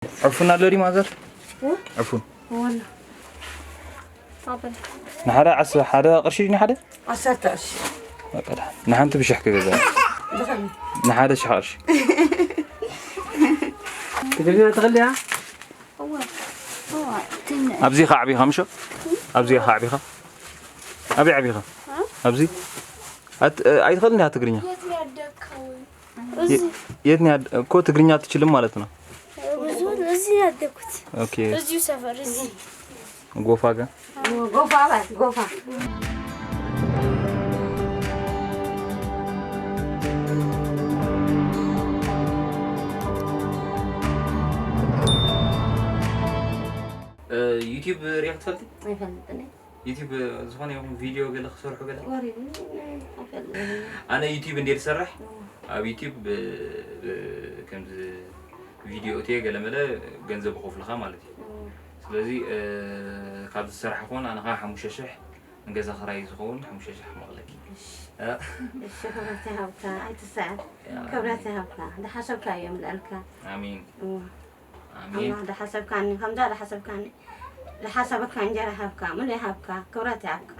ዕፉን ኣሎ ድዩ ማዘር? እ? ዕፉን። ወላ። ንሓደ ዓስ-፣ ሓደ ቅርሺ ድዩ ንሓደ? ዓሰርተ ቅርሺ። በቃ ደሓን። ንሓንቲ ብሽሕ ክገዛ። ንሓደ ሽሕ ቅርሺ። ትግርኛ ትኽእል ዲኻ? እወ። እወ። ትንሽ። ኣብዚ ኸዓ ዓቢኻ ምሾ? ኣብዚ ኸዓ ዓቢኻ? ኣበይ ዓቢኻ? እ? ኣብዚ? ኣት-፣ ኣይትኽእልን ዲኻ ትግርኛ? የት ነው ያደግከው? የ-፣ የት ነው ያድ-፣ እኮ ትግርኛ አትችልም ማለት ነው። ብዙ እዚህ ያደግኩት። ኦኬ። እዚሁ ሰፈር፣ እዚህ። ጎፋ ጋር? ጎፋ በል፣ ጎፋ። እ፣ ዩቲዩብ ሪኢኺ ትፈልጢ? ኣይፈልጥን እየ። ዩቲዩብ ዝኾነ ይኹን ቪድዮ ገለ ክሰርሑ ገለ? ወሪዱ፣ ኣይፈልጥን። ኣነ ዩቲዩብ እንድየ ዝሰርሕ፣ እዎ። ኣብ ዩቲዩብ ብ-፣ ብ-፣ ከምዚ ቪድዮ እትየ ገለ መለ ገንዘብ ይኸፍሉኻ ማለት እዩ። እዎ። ስለዚ፣ እ፣ ካብ ዝሰርሓ ከውን ኣነ ኸዓ ሓሙሽተ ሽሕ ንገዛ ኽራይ ዝኸውን ሓሙሽተ ሽሕ መቕለኪ። እሺ። እ? እሺ፣ ክብረት ይሃብካ፣ ኣይትስኣን። ያ፣ ክብረት ኣሜን። ይሃብካ፣ ዝሓሰብካዮ ይምልኣልካ። ኣሜን። እዎ። ኣሜን። ኣምላኽ ዝሓሰብካኒ፣ ከምዛ ዝሓሰብካኒ፣ ዝሓሰበካ እንጀራ ሃብካ፣ ምሉእ ሃብካ፣ ክብረት ይሃብካ።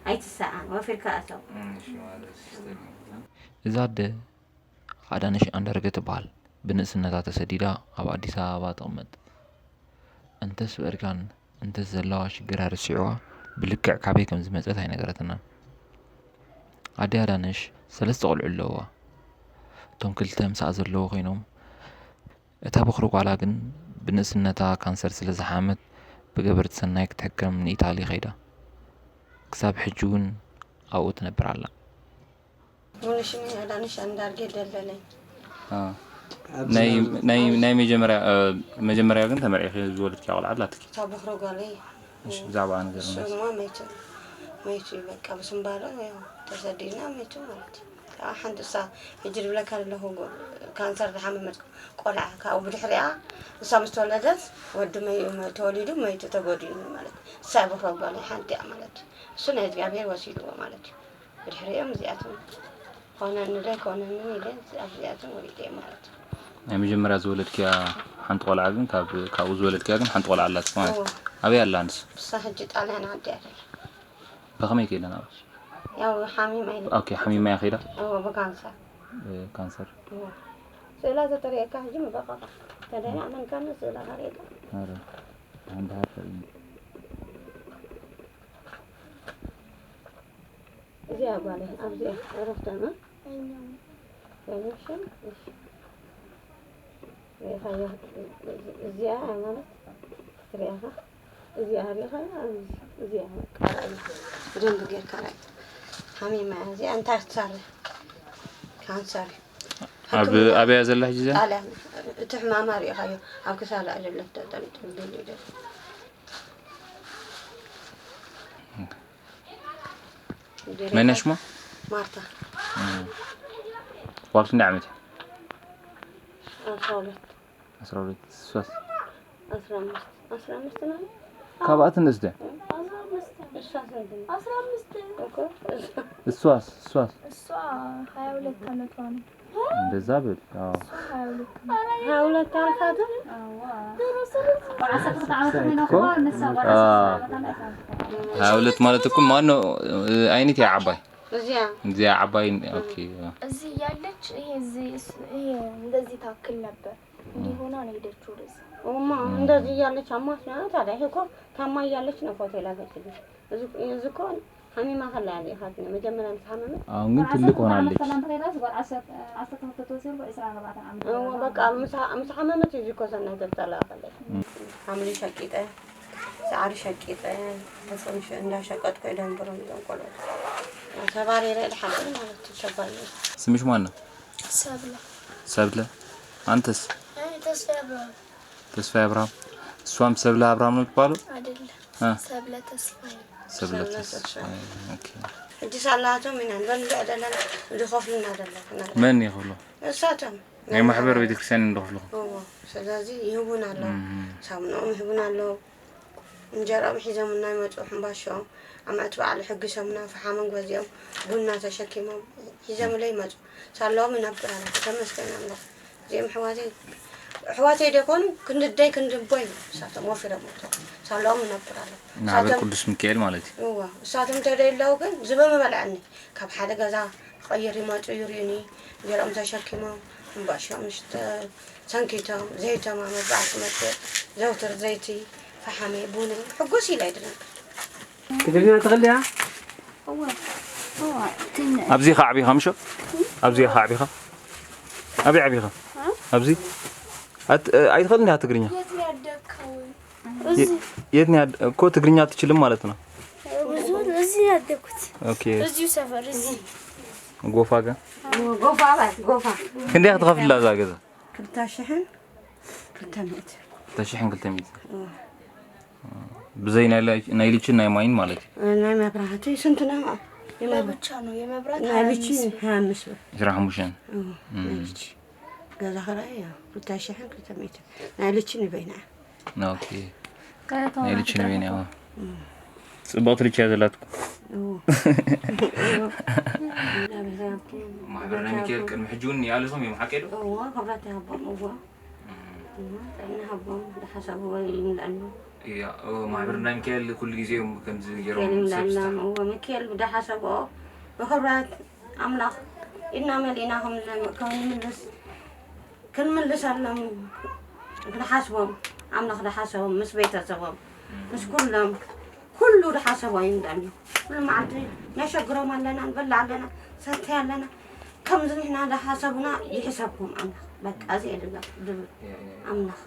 ኣይትሰኣን፣ ወፊርካ እቶ። እሺ፣ ማለት ሲስተር። እዛ ኣደ ኣዳነሽ ኣንዳርገ ትበሃል። ብንእስነታ ተሰዲዳ ኣብ ኣዲስ ኣበባ ትቕመጥ። እንተስ ብእርጋን፣ እንተስ ዘለዋ ሽግር ኣረሲዕዋ፣ ብልክዕ ካበይ ከም ዝመጸት ኣይነገረትናን። ኣደይ ኣዳነሽ ሰለስተ ቆልዑ ኣለውዋ። እቶም ክልተ ምሳኣ ዘለዉ ኮይኖም፣ እታ በኹሪ ጓላ ግን ብንእስነታ ካንሰር ስለ ዝሓመት፣ ብገበርቲ ሰናይ ክትሕከም ንኢታሊ ከይዳ። ክሳብ ሕጂ እውን ኣብኡ ትነብር ኣላ። ሙሉ ሽመይ ኣዳነሽ ኣንዳርጌ ደለለኝ። አ። ናይ፣ ናይ፣ ናይ መጀመርያ፣ እ፣ መጀመርያ ግን ተመርዒኺ ዝወለድኪ ቆልዓ ኣላትኪ? እታ በኹሪ ጓለይ። እሺ፣ ብዛዕባኣ ንገርና እስኪ። ስማ መይቱ፣ መይቱ እዩ በቃ፣ ብስምባሩ ያው ተሰዲድና መይቱ ማለት እዩ። ያው ሓንቲ እሳ ሕጂ ዝብለካ ዘለኹ ጎ-፣ ካንሰር ዝሓመመት ቆልዓ፣ ካብኡ ብድሕሪኣ እሳ ምስ ተወለደት ወዲ መይ-፣ መ-፣ ተወሊዱ መይቱ ተጎዲኡ ማለት እዩ። እሳ በኹሪ ጓለይ ሓንቲ እያ ማለት እዩ። እሱ ናይ እግዚኣብሔር ወሲድዎ ማለት እዩ። ብድሕሪኦም እዚኣቶም ኮነኒ ዶ ኣይኮነንን ኢለ ኣብዚኣቶም ወዲቐ ማለት እዩ። ናይ መጀመርያ ዝወለድክያ ሓንቲ ቆልዓ ግን ካብ፣ ካብኡ ዝወለድክያ ግን ሓንቲ ቆልዓ ኣላትኪ ማለት እዩ። እዎ። ኣበይ ኣላ ንሳ? ንሳ ሕጂ ጣልያን ዓዲ እያ ዘላ። ብኸመይ ከይዳ ናብኣ? ያው ሓሚማ ኢለ። ኦኬ፣ ሓሚማ እያ ከይዳ? እዎ፣ ብካንሰር። እ፣ ካንሰር። እዎ። ስእላ ዘተርእየካ ሕጂ ምበቐቓ። ተደይና ኣመንካኒ ስእላ ካርእየካ። ኧረ፣ ደሓን ደሓን ተርእይኒ። እዚኣ ጓለይ ኣብዚኣ ዕረፍቲ እማ። በሉ እሺ፣ እሺ። ሪኢኻያ? እዚኣ ማለት ክትሪኣ ኢኻ። እዚኣ ሪኢኻያ? ኣብዚ፣ እዚኣ በቃ ርኣዩ። ብደንቢ ጌርካ ርኣዩ። ሓሚማ እያ እዚኣ። እንታይ ክትሰርሕ? ካንሰር እዩ። ኣብ፣ ሕክምና ኣበይ እያ ዘላ ሕጂ እዚኣ? ጣልያን። እቲ ሕማማ ሪኢኻዮ? ኣብ ክሳዳ ዘሎ ተጠንጢሉ ዘሎ። መን እያ ሽማ? ማርታ። እም። ጓል ክንደይ ዓመት እያ? ዓሰርተ ሁለት። ዓሰርተ ሁለት። እሷስ? ዓሰርተ ሓሙሽተ። ዓሰርተ ሓሙሽተ ማለት? ካብኣ ትንእስ ድያ? ዓሰርተ ሓሙሽተ። እሷስ ስንት ነው? ዓሰርተ ሓሙሽተ። እኮ እሷ። እሷስ? እሷስ? እሷ ሃያ ሁለት ዓመቷ ነው። እንደዛ በል። አዎ። ሃያ ሁለት። ሃያ ሁለት አልፋትም? አዋ። ዓሰርተ ክልተ ዓመት ኮይና እኮ እኮ፣ ንሳ ጓል አዎ። ዓሰርተ ዓመት አልፋት። ሃያ ሁለት ማለት እኮ ማነው፣ እ፣ አይነት ያ ዓባይ? እዚያ። እዚያ ዓባይ፣ ኦኬ። እዚህ ያለች ይሄ እዚህ እስ-፣ ይሄ እንደዚህ ታክል ነበር። እንዲህ ሆና ነው የሄደችው ወደዚህ። እማ፣ እም። እንደዚህ እያለች አሟት ነው ታዲያ። ይሄ እኮ ታማ እያለች ነው ፎቶ የላከችልኝ። እዚ፣ እዚ እኮ ሓሚማ ከላ እያ ኢኻትኒ፣ መጀመርያ ምስ ሓመመት። አሁን ግን ትልቅ ሆናለች። እዎ፣ በቃ ምስ፣ ምስ ሓመመት እዩ እኮ ሰናይ ተተላእኸለይ። እም። ሓምሊ ሸቂጠ፣ ሳዕሪ ሸቂጠ፣ ሕፅን ሸ-፣ እንዳሸቀጥኩ እየ ደንብሮም እዞም ቆልዑት። ተባሪረ ድሓር ማለት እዩ፣ ተባሪረ። ስምሽ ማን ነው? ሰብለ። ሰብለ። አንተስ? እኔ ተስፋ አብርሃም። ተስፋዬ አብርሃም። እሷም ሰብለ አብርሃም ነው የሚባለው? አይደለም። አ። ሰብለ ተስፋዬ። ሰብለ ሰብለ ተስፋዬ። ተስፋዬ። ኦኬ። ሕጂ ሳላቶም ኢና ንበልዕ ዘለና፣ ዝኸፍሉና ዘለዉ። መን ይኸፍሎ? እሳቶም። ናይ ማሕበር ቤተክርስትያን እዮም ዝኸፍልኹም? እዎ። ስለዚ ይህቡና ኣለዉ። እም። ሳሙናኦም ይህቡና ኣለዉ። እንጀራኦም ሒዞምና ይመጹ፣ ሕምባሻኦም። ኣብ መእቲ በዓል ሕጊሶምና፣ ፈሓሞም ገዚኦም፣ ቡና ተሸኪሞም ሒዞምለይ ይመጹ። ሳለዎም ይነብር ኣለኹ። ተመስገን ኣምላኽ። እዚኦም ኣሕዋተይ ኣሕዋተይ ደኮኑ ክንድደይ ክንድቦይ እሳቶም ወፊሮም ሞቶም ሳለኦም ይነብር ኣሎ። ማሕበር ቅዱስ ሚካኤል ማለት እዩ። እዋ እሳቶም ተደይለው ግን ዝበ መበልዐኒ ካብ ሓደ ገዛ ክቐይር ይመፁ ይርእዩኒ። ገለኦም ተሸኪሞም እምባሾም ሽተ ሰንኪቶም ዘይቶም ኣብ መብዛዕቲ መፅእ ዘውትር ዘይቲ ፈሓመይ ቡን ሕጉስ ኢለ ይድነብር። ትግርኛ ትኽእል ዲያ? ኣብዚ ኢኻ ዓቢኻ ምሾ? ኣብዚ ኢኻ ዓቢኻ? ኣበይ ዓቢኻ? ኣብዚ ኣት- ኣይትኽእልን ኢኻ ትግርኛ? የት ነው ያደግከው? እዚ የት ነው ያድ- እኮ ትግርኛ አትችልም ማለት ነው። ብዙ እዚህ ያደግኩት ኦኬ እዚሁ ሰፈር እዚህ ጎፋ ጋር ጎፋ ባይ ጎፋ ክንደይ ክትኸፍላ እዛ ገዛ? ክልተ ሽሕን ክልተ ሚእቲ ክልተ ሽሕን ክልተ ሚእቲ ብዘይ ናይ ላይች- ናይ ልችን ናይ ማይን ማለት እዩ። ናይ መብራህቲ ስንትና ለብቻ ነው የመብራት ናይ ልቺ ሀያ አምስት ብር ዕስራ ሓሙሽተ ናይ ልቺ ገዛ ክራይ ያው ክልተ ሽሕን ክልተ ሚእቲ ናይ ልቺ ንበይና ኦኬ ናይ ልችን በይና ያው ጽብቕቲ ልች እያ ዘላትኩም። ማሕበር ናይ ሚካኤል ቅድሚ ሕጂ እውን ይኣልኹም እዮም ሓቂ ዶ? እዎ ክብረት ይሃቦም እዎ ጥዕና ሃቦም ዝሓሰብዎ ይምልኣሉ ማሕበር ናይ ሚካኤል ኩሉ ግዜ እዮም ከምዚ ገይሮም ይምልኣሎም እዎ ሚካኤል ብዳሓሰብኦ ብክብረት ኣምላኽ ኢድና መሊእና ከም- ከም ንምልስ ክንምልሰሎም ክንሓስቦም ኣምላኽ ዝሓሰቦም ምስ ቤተሰቦም ምስ ኩሎም ኩሉ ዝሓሰቦ ይምለና ኩሉ መዓልቲ ነሸግሮም ኣለና ንበላ ኣለና ሰተይ ኣለና ከምዚ ንሕና ዝሓሰቡና ይሕሰብኩም ኣምላኽ በቃ እዚ እየ ዝብል ኣምላኽ